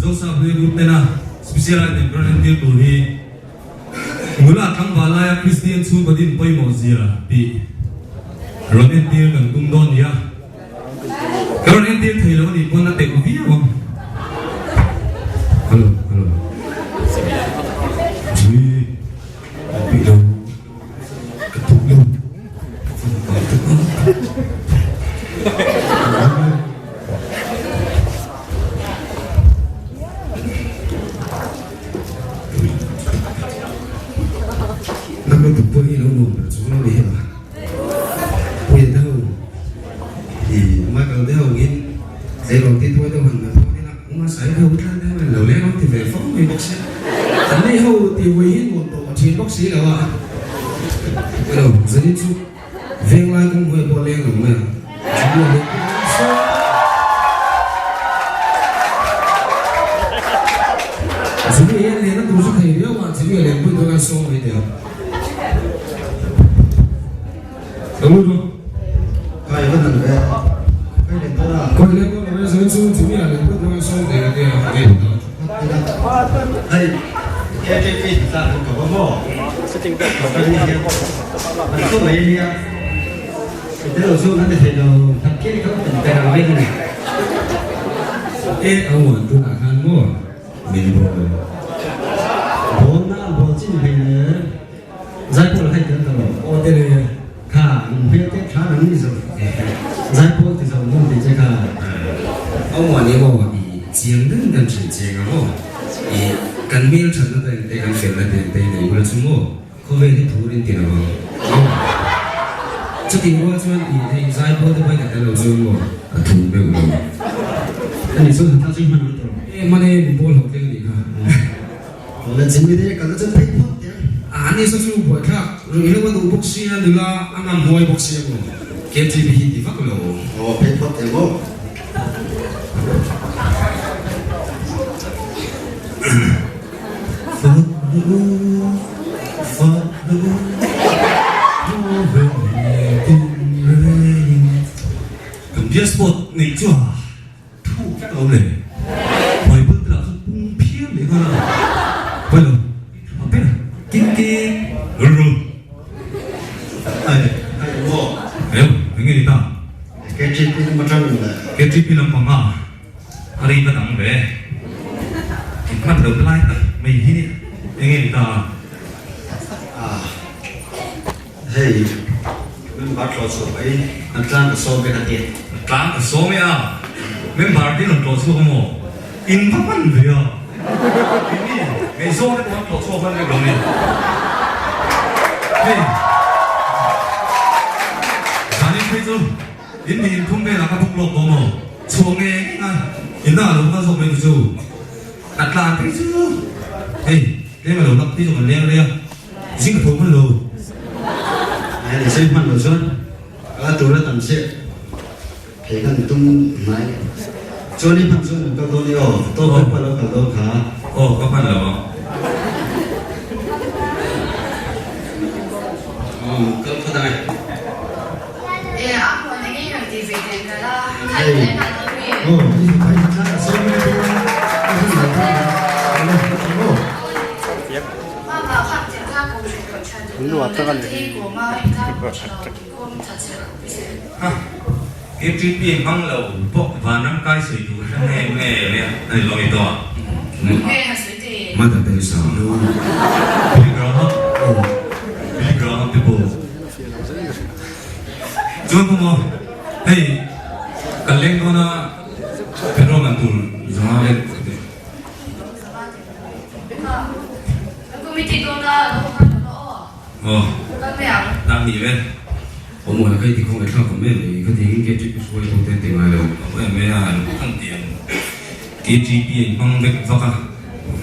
Joseph Hlui Group tena Special Item kan entir tur hi nula tlangval laia Kristian chhungkaw din pawimawh zia tih rawn entir kan tum dawn nia. Ka rawn entir thei lo anih pawn a teuh viau ang. Hello, hello. Jimmy, ka peih lo. Ka tum lo. Ka tum lo. Nang lutuk pawh hi lo nuam ber chu lo ni hema. Puia te ho i Michael te ho in eirawng ti tuai deuh han la thawn ila Uma Sai te ho tlan te ho in lo leng ang ti ve fo mai bawk sia. An nei ho ti hui hi nuam tawh a thin bawk si lo a. Hello, zanin chu Venglai kawng hnuai pawh leng lo mai ang. Chumi a leng pawh sawn. Chumi hian lehna tur chu thei viau a, chumi a leng pui dawn a sawm mai teh ang. Ka lut rawh. Kai va dan ve. Kai leng dawn a. Kai leng dawn lo e, zanin chu chumi a leng pui dawn a sawm thei a tia a ngei ta. Hei KJP tlan kan ko maw? Ka ni hian an thu mai ania. Tel lo chu an ti thei lo tak ke kha kan pe ang vek ani. E a uan tunah khan maw min bawl. Bawl na bawl chin hmei le zaipawl kha i tel ta lo. Aw tel e. Kha in hmel te tha rang ni zo. Zaipawl ti zo dawn tih che kha. A uan i maw i chiang deuh in kan hrilh chiang a maw i kan hmel thatna te engte kan felna te engte i nei bula chu maw. Khawvel hi thur in ti lo ang. Chutih rual chuan i hei zai pawl te pawhin a tel lo chu maw? A thur deuh lo. Ani chuan han tla chu hman ang tawh. E hman e min pawl ho tleng anih kha. Awle Jimmy te kal na chuan phei phawt teh ang. A ani saw chu buaithlak ruihhlo a duh bawk sia nula a ngam huai bawk sia maw? KTP hi ti vak lo. Aw phei phawt teh maw? Kan bias pawh neih chu a thu vek lo le. Bible te lah chu pung phian leh nghal a. Pawi lo, a ber kik kik rul rul. Ai, ai maw? Eng, eng nge ni ta? KTP lam atang le. KTP lam panga. A ri va dang ve. In hman lo lai tak mai hi eng nge ni ta? Ah, hei member tlawh chhuah mai an tlang ka sawm vek a ti. Tlang ka sawm e a, member te rawn tlawh chhuak amaw? In va hman ve a. Keini ngaihzawng te pawh an tlawh chhuak hman vek lo ni. Hei, zanin phei chu. In ni inthum velah ka buk lawk tawh maw? Chhuah nge nge a, in ah lo kal zawk mai chu. Ka tlan phei chu hei tlem a lo lak phei chu kan leng rei a, zing ka tho hman lo. Ai ni sei hman lo chuan ka tur a tam chiah phei kan tum hnai. Chuan i hman chuan an kal dawn i aw, tawp vek pawh a lo kal dawn kha. Aw ka hman lo ang. Aw kal phawt ang e. KTP hmang lo pawh vanram kai sawi tur hre nge nge mai a ani lo i tawh a. Mother Teresa. Billy Graham. Billy Graham te pawh. Chuan pawh maw hei kan leng dawn a petrol man tur zanga leh aw tak ni ve. Aw maw na ka inti khawng thlak awm em mai ka tiin KTP hruai ho te an ti ngai lo. Aw em mai a an ti ang KTP a inhmang vek vak a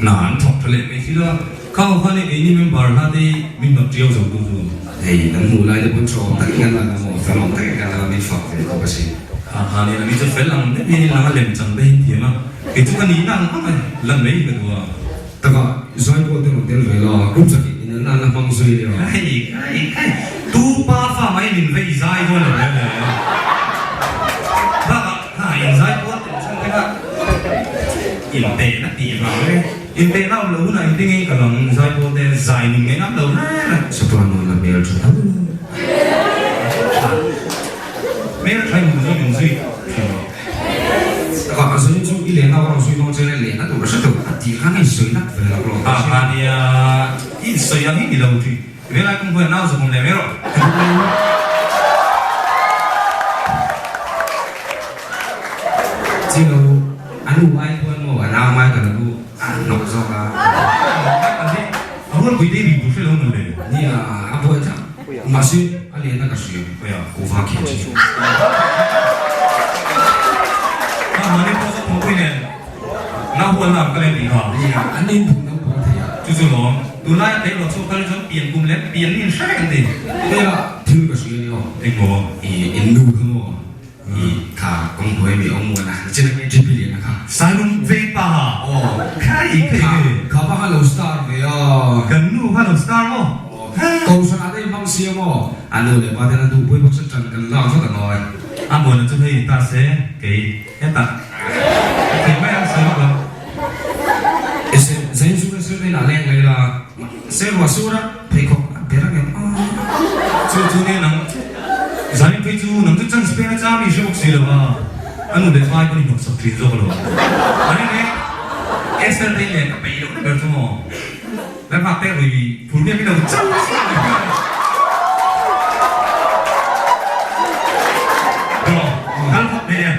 hna an thawk tha leh mai si lo a. Kha ho khan hei keini member hla te hi min hnawt ṭiau zo tu chu. Hei kan hmuh lai te pawn ṭha awm takin kan lang a maw, fel awm takin kan lang a, min fak ve bawk a si. Kha kha nen a mi chu fel ang deuh hian in lang a, lem chang te hi in thiam a, kei chu ka nihna ang ang a lan mai ka duh a. Taka zai pawl te rawn tel ve la, group zakih in an la hmang zui nia. Kai kai kai, tu pa fa mai min vei zai dawn lo le le. Bakah kha in zai pawl tel chhan te kha. Intehna tih vang e. Intehna awm loh hunah engtin nge ka lang zaipawl te zai nun nge ngam lo reng a. Soprano la hmel tha tho. Hmel tha in zui min zui thin lo. Takah a zui chu i lehna a rawn zui dawn che le lehna tur a hre tawh a tih khan a insawi nat ve lo rawh. Ha ha nia i insawi ang hi ni lo tih velai kawng huan nau zawk awm leh mai rawh. Chilo a nu ai chuan maw a nau mai ka lo a hnawk zawk a. A rualpui te ri tur hre lo maw le. Nia a buai thak mahse a lehna ka hria kuhva khel thin. A mahni pawh zawk thawhpui nen nau hual lam ka leh tih kha. Nia an inphu naupang thei a. Chu chu lawm tunlai a tleirawl chhuak kal hi chuan pian kum leh pian hi in hre vek an ti. Nia thil ka hria nia. Engmaw? I in nu kha maw I kha kawng hnuai mi awm muan a, nichin a KTP lian a kha. Sailung veng pa ha. Aw. Kha i kha i nge. Kha pa kha lo star ve a. Kan nu kha lo star maw? Aw. Kohhran ah te in hmang sia maw? A nu leh pa ten an duhpui bawk se tan kan lak vat a ngawi. A muan chu hei ta se kei hetah ka thei mai ang sawi vak lo. Ese zain chu kan sir te inah leng mai la. Se ruah sur a pheikhawk a ber ang em aw. Chu chu nia nang zanin phei chu nang chu chance pek a chang mi hre bawk si lo a, a nu leh vai pawn i hnawksak thin zawk alawm. Ani nek Esther te in leh ka peih loh na ber chu maw la nghak teh rui phur miah mi lo chau chiah mai hian. Aw kal phawt mai nia.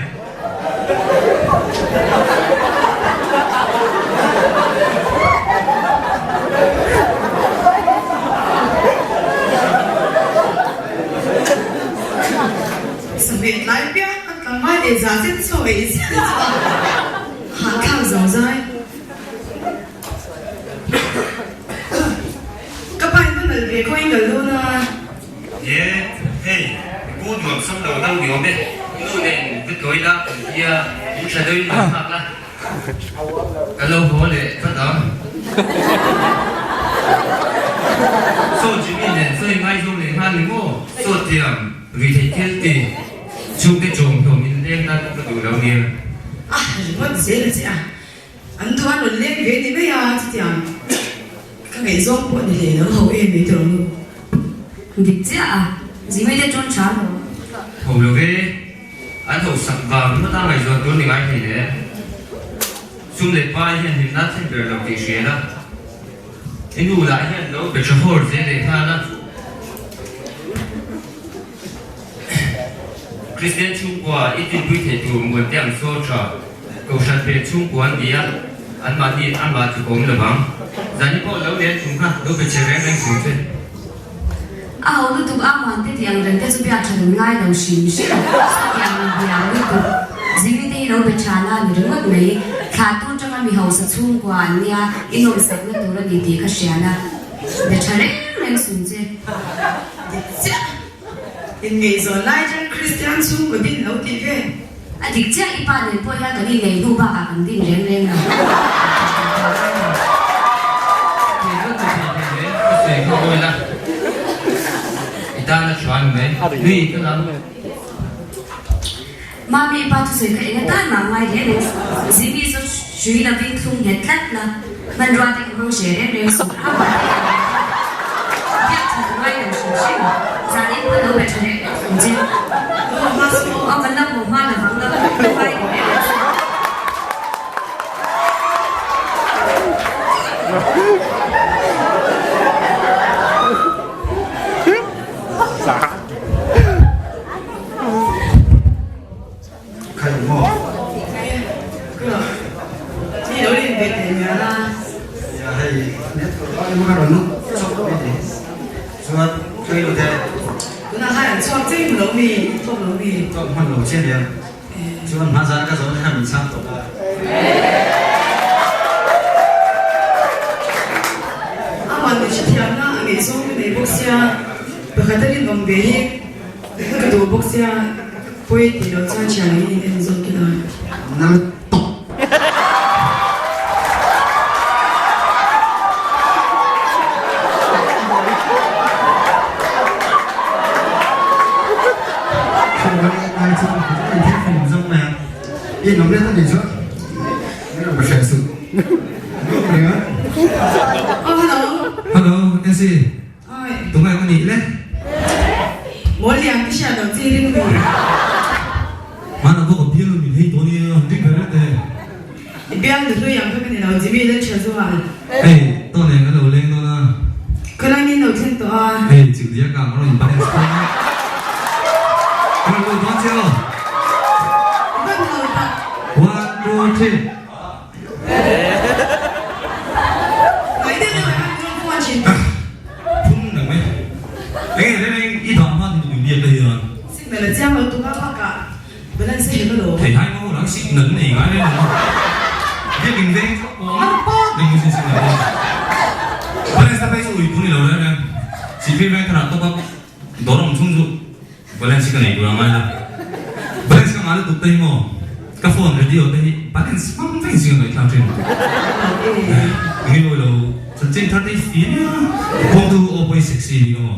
Sahmeh tlai piang an tlangval leh za zet chaw ei ziah te chu a hahthlak zo zai. Ka pa in va nalh ve khawiin kal dawn a. Ye, hei, pu nuam sam lo deuh ni awm e, nu nen va tlawi la kan tia, in tha deuhin lo nghak la, ka lo haw leh vat ang. Saw Jimmy nen sawi ngaizawng leh nghal ni maw? Saw tiang rui theih thil ti, chhungte chawm hlawm in leng nan ka duh lo nia. A ringawt zel a che a, An duh a rawn leng ve ni mai a, chutiang ka ngaihzawng pawh ni hlei lo ho em mai tawh nu. Dik chiah a, Jimmy te ṭawn ṭha lo. Ho lo ve, an ho sak vang ringawt a ngaihzawn tur ni ngai thei le. Sum leh pai hian hlimna thlen ber lo tih hriat a, i nu lah hian lo be ṭha hawr zel leh nghal a. Kristian chhungkua i tinpui thei tur muante ang saw tha Kohhran pek chhungkua an ni a, anmahni amah tluk a awm lo vang. Zani pawh lo len thung kha lo be che reng reng thung che. A ho lutuk a muante tih ang reng te chu biak tha kan ngai lo hrim hrim. Chutiang biang lutuk Zimi te hi lo be tha la ni ringawt mai. Thlah tur tanga mi hausa chhungkua an nia i nawmsakna tur a ni tih ka hria la. Be tha reng reng sung che. Dik chiah. Inngaihzawn lai chuan Kristian chhungkaw din lo tih ve. A dik chiah i pa nen pawh hian kan inngaih hnu bakah kan din reng reng lo. Thei vat chu thei thei hle ka sawi kha awi la. I tan a tha ni mai. Nui ka lam. Mami i pa thusawi kha eng atan mah ngai reng reng suh. Zimi chu hrui lovin thlung nghet tlat la, hmanrua te ka hmang hre reng reng suh. A huat te ka ngai kha biak that ngai lo hrim hrim. Zan in pawn lo be tha reng reng ang che. Aw kan lo haw hma lovang la ngai reng reng suh. Khai maw? Ni lo rin ve thei nia. Ya hei net ko pa ni ma ron chok me ni. Chuan tui lo te. Tuna hai an chuak cheng lo mi thok lo mi. Thok hman lo che nia. Chuan hma zan ka zo kha min chang tawp a. Aman mi hrethiam na a ngei zawng ka nei bawk sia pakhat a rinawm ve hi. Ka duh bawk sia pawi tih loh chuan thian ang in en zawk ila. Nal tawp. Ngai chu in thil fum zawk mai a. In awm let a nih chuan min rawn hre suh. Oh, hello. Hello, Nancy. Oi. Tungai ka nih le. Mawl lian ka hriat lo chi ring mi. Hmana pawh ka bial min hei tawh nia, han ring ber ber teh. I bial nu hlui ang kha ka ni lo, Jimmy lal tha zual. Hei, tawh nen ka lo leng dawn a. Khawlai min lo thlen tawh a. Hei, chilhdiak ah ka rawn balance dawn a. Ka rawn lut dawn che aw. I van lo tak. One, two, three. Ngai deuh deuh ah khan min rawn phone thin tawh. Phun nang mai. Enge reng reng i dah hma duh min biak te hian. Signal a chiang lo tuk a bakah balance a hek alawm. Thei hai maw lang signal nei ngai reng lo. Biak in veng chu a pawh ngat pawt reng in signal hi. Balance ta phei chu ui tur ni lo reng reng. Sihphir veng tharah top up dawr awm chhung chu Balance hi ka nei tur a ngai la. Balance ka ngai lutuk te hi maw? Ka phone radio te hi balance hmang vek zing a ngaihthlak thin. Enge mawi lo chanchin thar te hi fim nia. Kawng tu aw pawh hi sexy bik a maw?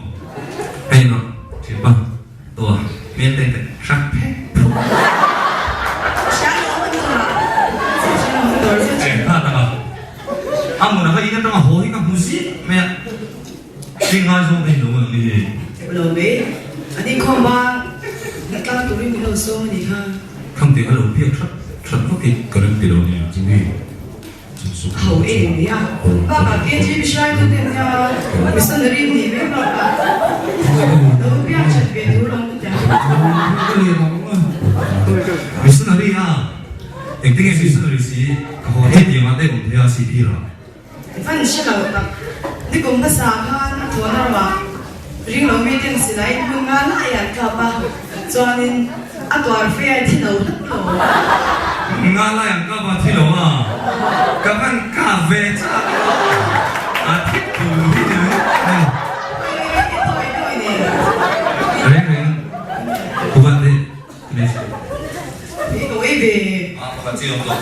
Hei erawh thianpa tawh a hmel te te hrak phek phuk. Eng kha tak a a hmun a ka in atanga haw hi ka hmu zip mai a. Hring ngai zawng te hi lo ang ni hi. Lo mai. An inkhawm a, na tlang turin min lo sawm a nih kha. Khang te a lo biak that that vak hi ka rem ti lo nia chu mi chu chu. Ho em ni a. Bakah KGB hruaitu te nia missionary nih mai bakah lo biak that ve tur awm ka ti ang. Missionary a engtin nge missionary si ka haw thei tiang ah te awm thei a si phir ah. I van hre lo tak. Nikum hmasa khan a thawn ramah ring lo miten silai hmun nga lai an kap a, chuanin a tuar fe a thi lo hlauh lo. Nga lai an kap a thi lo a, ka van kap ve chak a thi tur hi ni lo. Oi, i tawi tawi nen. Reng reng, ku van te. I ka ui ve. A pakhat chi awm tawh.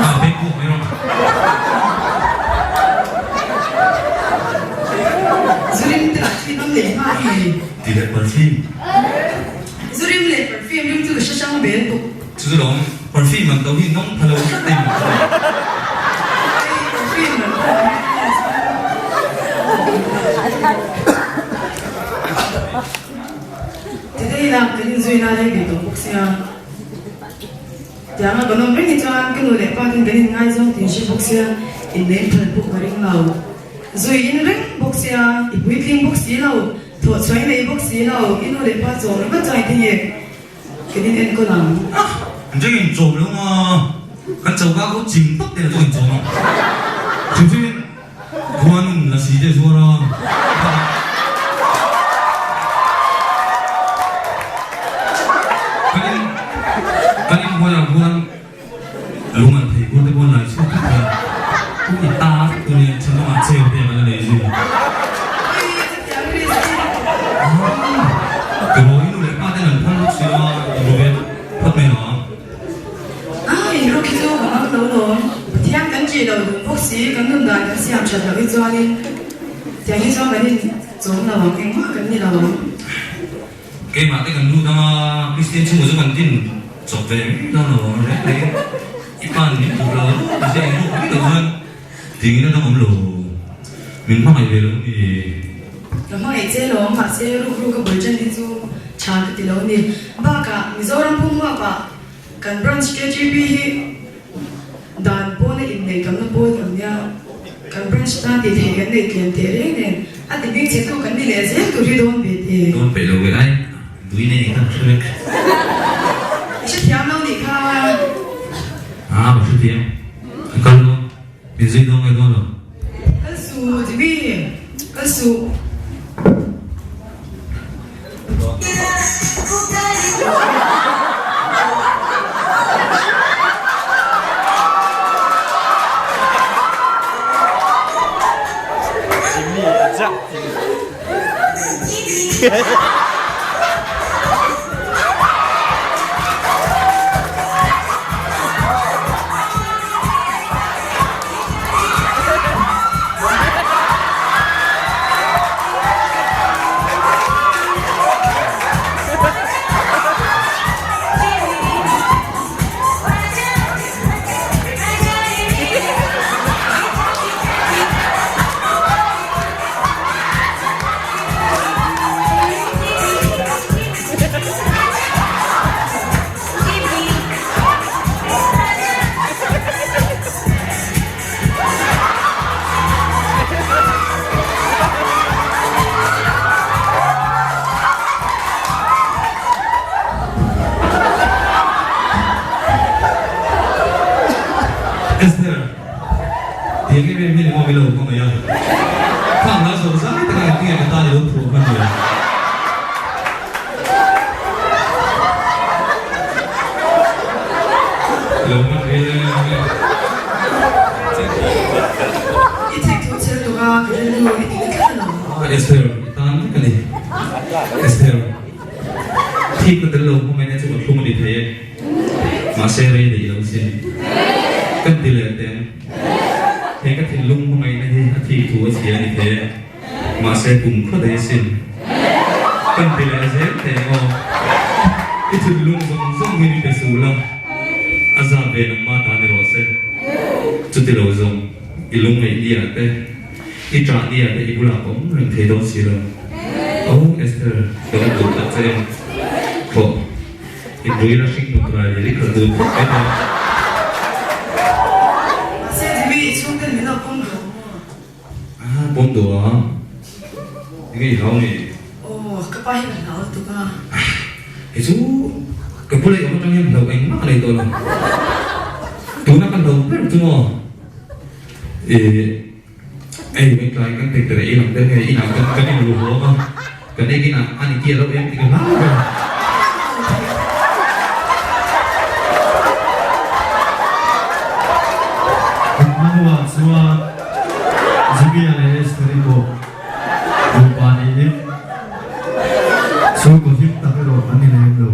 A beng pawh mai rawh. Zurim te lah chu i dam leh hma hi. Ti leh perfume. Zurim leh perfume rim chu ka hre hrang bel bawk. Chu chu lawm perfume an to hi nawng pha lo tlat ei mai. Hei perfume an to hi Titei lak kan inzui na rei ve tawh bawk sia. Tianga kan awm reng hi chuan ka nu leh pa ten kan inngaizawng tih hre bawk sia, inneih phal pawh ka ring lo. Zui in reng bawk sia, i puitling bawk si lo, thawhchhuah i nei bawk si lo, i nu leh pa chawm ringawt chuan i ti nge kan in enkawl ang. Ah! An cheng in chawm lo nga, kan choka ko chim tak te chu in chawm ang. Chim chim in. Khuanun la si te zuar a. Kan in kan in hmuaiah khuan lung an thei kur te pawh an lai chhuak thut a. Pu i ta vek tur nia thenawmah cheu te an la nei zui. Tiraw i nu leh pa ten an phal bawk si a, i ru ve phawt mai lo ang. A inruk hi chu ka hmang lo lawm. Pathian kan ṭih lo dun bawk si, kan nun dan kan siam ṭhat loh hi chuanin tiang hi chuan kan inchawm lo ang, engmah kan ni lo ang. Keimah te kan lut anga Kristian chhungkaw chu kan din chawp ve mai dawn lo ang reng reng. I pa nih min duh lo ti se inruk mai loh chuan tingin a dang awm lo. Min hmangaih ve lo ni. Ka hmangaih che lawm, mahse rukru ka bul ṭan hi chu ṭha ka ti lo ni. Bakah Mizoram pumhuapah kan branch KGP hi dan pawna inneih tamna pawl kan nia, kan branch tan tih theih kan neih tlem teh reng nen a ti bik che tu kan ni leh zel tur hi dawn ve te. Dawn peih lo ve ai, dui nei ka hre vek. I hrethiam lo nih kha. Aa ka hrethiam, ka kal dawn. Min zui dawn nge dawn lo? Kal suh Jimmy, kal suh. Esther, tiang em em hian i maw milo ka ngaih a, khang hla zawh zai taka engtin nge ka tan i lo phuah hman nia. I lo hman ril em em. I thik thu chhe lutuk a, ka rilru i ti tlat alawm. Esther, i tan vek a ni. Esther, thik ka tel lo hmangaihna chu ka thlung a ni thei e. Mahse rei neih lo sin. Kan ti leh teng. He ka thinlung hmangaihna hi a thik thu a chhia a ni thei e. Mahse kum khaw daih sin. Kan ti leh zel teh aw. I thinlung zawng zawng hi mi pe suh la, a za ve nangmah ta ni rawh se. Chuti lo zawng i lungngaih ni ah te, i ṭah ni ah te i bulah ka awm reng thei dawn si lo. Aw Esther, ka va duh tak che em. Thawh. Inrui la hring nut rai leh i khalh dun khawp mai dawn. Mahse Jimmy i chhungten min lo pawm duh maw? Ah pawm duh a, enge i hlau ni? Aw ka pa hi ka hlau lutuk a. Ah hei chu ka bula i awm atang hian hlauh engmah ka nei tawh lo. Tuna ka hlau ber chu maw ih. Hei kan tlai kan tek tere ei lang deuh nge inah kan kan inru haw a kan ek inah a ni tia lo em ti ka hlau ber. Kan hmanua chuan Jimmy-a leh Esther-i pawh nupa niin chhungkaw hlim tak erawh an ni lem lo.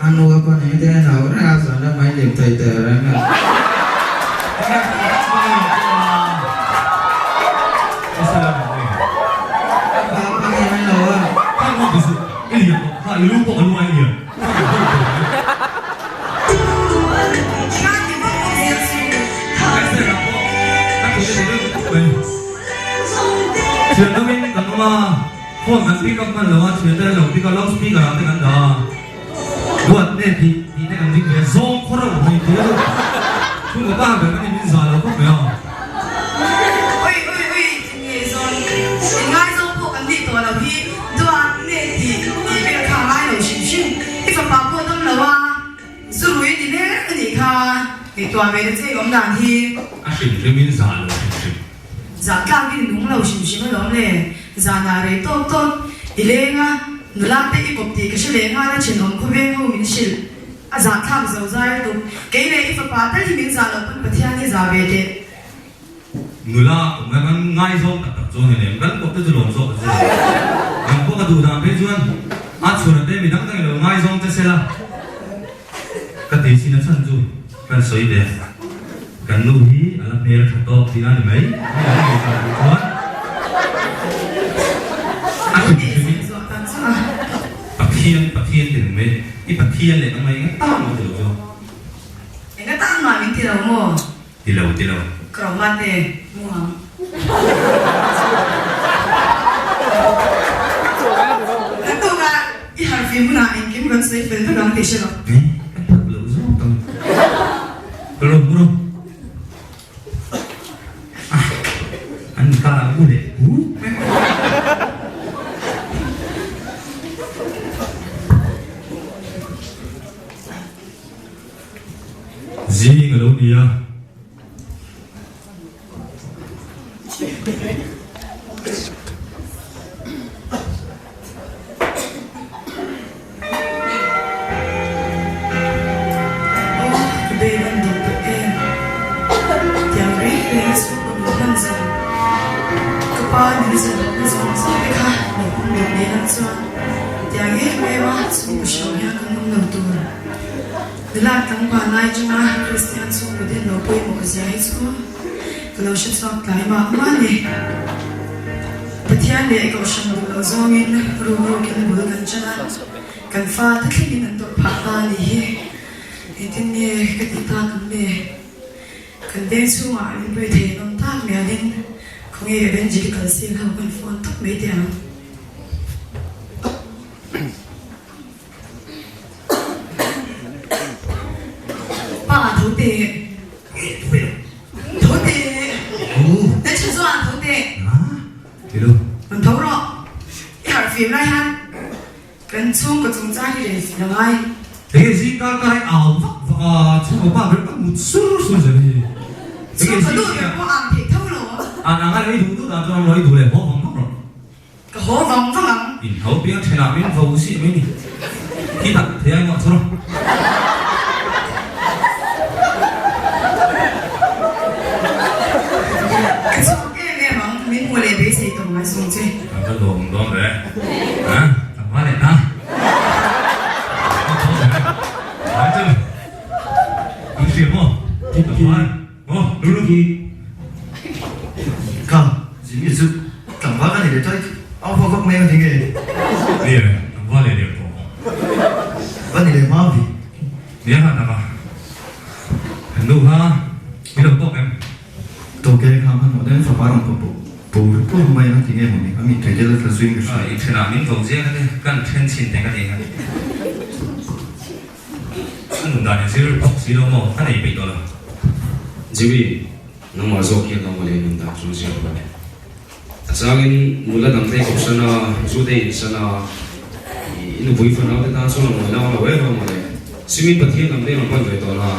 A nu a pawn eng te a hlau reng a chuan ram a inlem thei teh reng a. Phone kan pick up hman lo a, thiante an lo pick a, loud speaker ah te kan dah a, duat nge tih tih te kan ring ve a, zawng khaw reuh mai tih a chhungkaw pa ber ka ni min zah lo khawp mai a. Ui ui ui ti nge zawn in ngaizawng pawh kan nih tawh lo hi duat nge tih tih vel kha a ngai lo hrim hrim, i fapa pawh dam lo a, zu rui ni mek a nih kha, ngaihtuah ve na che i awm dan hi. A hrim hrim in zah lo hrim hrim. Zah tlak in nung lo hrim hrim alawm le, zanah rei tawk tawk i leng a, nula te i kawp tih ka hre leh nghal a thenawm khawveng ho min hrilh. A zah thlak zo zai lutuk, kei leh i fapa tal hi min zah loh pawn Pathian hi zah ve teh. Nula kawp ngai kan ngaizawng tak tak chuan hei kan kawp te chu lawm zawk an zir lo. Nang pawh ka duh dan phei chuan a chhun a te midang dang i lo ngaizawng che sela. Ka ti chin a chhan chu kan sawi ve a, kan nu hi a la hmel tha tawk tih a ni mai, mi an nei tha duh chuan a hrim hrim in Pathian Pathian ti reng mai, i Pathian leh nangmah enga tan mah ti lo chu. Enga tan mah min ti lo maw? Ti lo ti lo. Ka ro hma te mu ang. Kan tuk a i harh ve hmunah engkim rawn sawi fel vek ang tih hre lo. Eh, ka phat loh zawk ang. Ka lo mu rawh. Ah, an kar a mu leh puk mai. Zing a lo ni a. Aw, ka bei ban duh tawh em? Tiang reng reng a chhuk ka duh hman zawng. Ka pa. pa min zilhna zawng zawng te kha lo pawm duh ni ang chuan tiang em em a chhungkaw hriau hian kan awm lo tur. Nula tlangval lai chunga Kristian chhungkaw din lo pawimawh zia hi chu ka lo hre chhuak tlai mah mah a ni. Pathian leh Kohhran duh loh zawngin ruk rukin bul kan ṭan a, kan fate thlengin an tawrh phah ta a nih hi. Engtin nge ka tih tak ang le? Kan veng chhungah min pui thei an awm tak mialin khawnge Evangelical Seal ho kan phone tawp mai teh ang. Pa tho teh. Tho teh. Nan chhan chuan tho teh. Rawn tho rawh. I harh fim lai hian Kan chhungkaw chungchang hi rei fih lo ai. Enge zing kar kar hi au vak vak a, chhungkaw pa ber tak mut sur sur zel hi. Enge Chhungkaw duh ber pawh ang theih tho lo. An ang a i duh duh dan chuan awm lo, i duh leh haw vang vang rawh. Ka haw vang vang ang. In tho piang thenah min vo si mai ni. Khi tak thei ai ngawh chu rawh. Ka chhuak em em ang, min hmu leh beisei tawh ngai sawng che. Ka va lawm dawn ve. Ha? Ka va leh ta. Ka tho ve. Vai chân. Tui hria maw? Ka vai. Maw? Lulu. Ka Jimmy chu tlangval ka ni leh tawh au vak vak mai a ni nge? Ni e, tlangval leh der tawh. Va ni leh hma vi. Nia han tak a. Nu kha i lo tawk em? Tawke kha hmanhmawh deuhin fapa rawn pawh pawh pur pur mai a ti nge mawni a mittui te la tla zuiin ka hria. I thenah min vo ziak a nia, kan then chhin teng a ni kha. A nun dan in zir bawk si lo maw, ka nei peih tawh lo. Jimmy, nangmah zawk hian nangmah leh nun dan chu zir rawh le. A changin nula dang te kohsan a, zu te insan a, i nupui fanau te tan chuan a mawi nang lo em a mawle. Simin Pathian lam te rawn pan ve tawh la.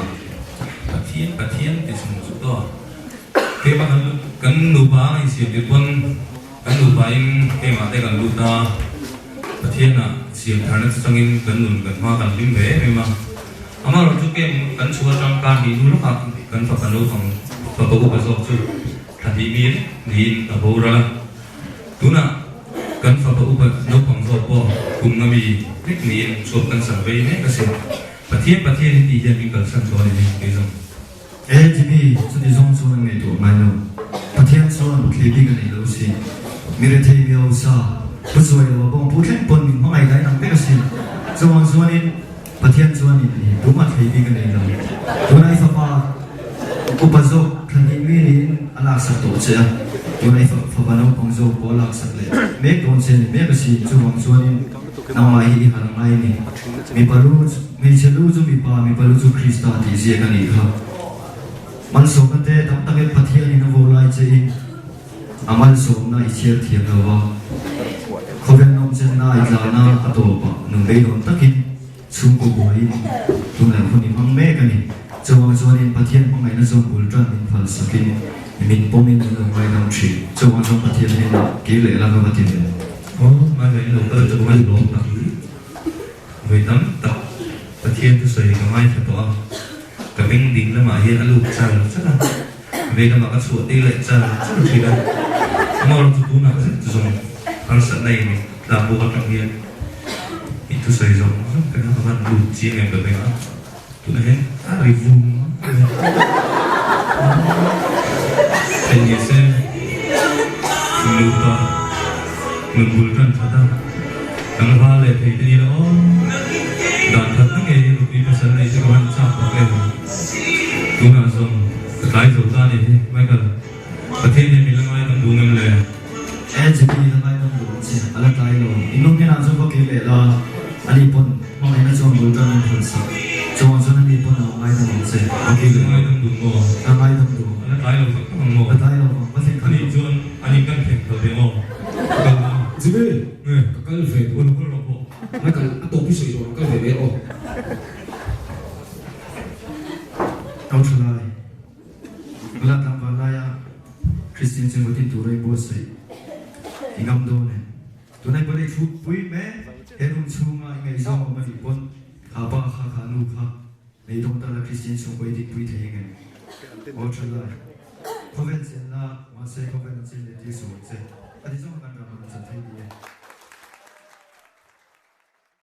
Pathian Pathian ti chung chu tawh. Keimah kan kan nupa ang insiam tir pawn kan nupa in keimah te kan lut a, Pathian ah siam tharna chu changin kan nun kan hma kan hlim ve em em a. Amaherawhchu chu kem kan chhuah atang kar hnih hnu lawkah kan fapa naupang fapa upa zawk chu Thla hnih mi reng niin a boral a, tunah kan fapa upa naupang zawk pawh kum nga mi vek niin chhuak kan san vei mek asin. Pathian Pathian hi tih hian min kalsan tawh a ni mai kei zawng. E Jimmy, chuti zawng chuan an ngaihtuah ngai lo. Pathian chuan thli bik a nei lo si. Mi rethei mi hausa, pu chuai lo a bawng pu thleng pawn min hmangaih dai ang vek asin. Chuvang chuanin Pathian chuan in i tum a thei bik a nei lo. Tuna i fapa upa zawk thla hnih mi niin a laksak tawh che a, tuna i fapa naupang zawk pawh a laksak leh mek dawn che a ni mek asin. Chuvang chuanin nangmah hi i harh ngai a ni. Mipa lu, hmeichhe lu chu mipa, mipa lu chu Krista tih ziak a nih kha. Malsawmna te tam takin Pathianin a vo lai chein A malsawmna i chhiar thiam lo va, khawvel nawmchenna i tlana a tawpah nun beidawn takin chhungkaw buaiin tunlai hun i hmang mek a ni. Chuvang chuanin Pathian hmangaihna chuan bul tan min phalsakin min pawmin min lo ngaidam thin. Chuvang chuan Pathian hnenah kir leh la ka va ti ve. Aw, ngaihtuah in lo kal chu ka lawm tak vawi tam tak Pathian thusawi ka ngaithla tawh a, ka beng ding lamah hian a lut char char a. Vei lamah ka chhuah tir leh char char thin a, amaherawh chu tunah zet zawng harsatna in tla buk atang hian i thusawi zawng zawng te kha ka van lut chiang em ka beng a, tunah hian a ri vum a theih ni se nupa nun bul tan that a, tlangval leh thei te ni la aw, dan that na ngei nupui pasal nei te ka van chak tak em. Tunah zawng ka tlai zo ta ni hi Michael, Pathian hian min la ngaidam duh ngem le? E Jimmy, la ngaidam duh ang che, a la tlai lo. I nu hnenah chuan va kir leh la, ani pawn hmangaihna chuan bul tan an phal sak. Chuvang chuan ani pawn a lo ngaidam ang che, va kir leh la. La ngaidam duh maw? La ngaidam duh. A la tlai lo tak tak ang maw? La tlai lo vang, va thleng khat Ani chuan ani kan thleng khat ve maw? Ka kal dawn. Jimmy, ka kal ve duh. Aw lo kal rawh pawh. Michael, a tawp hi sawi zawh lo kal ve mai aw. Tau tha lai, Nula tlangval laia Kristian chu engvawtin tura i buatsaih i ngam dawn em? Tunai pawn i thluk pui mek, he room chhunga i ngaihzawng awm a nih pawn kha pa kha kha nu kha nei dawn tala Kristian chhungkaw i dinpui thei engem? Aw tha lai, Khawvel chenna mahse khawvel an chen leh tir suh ang che. Khati zawng kan ram a rawn chan thei ni e.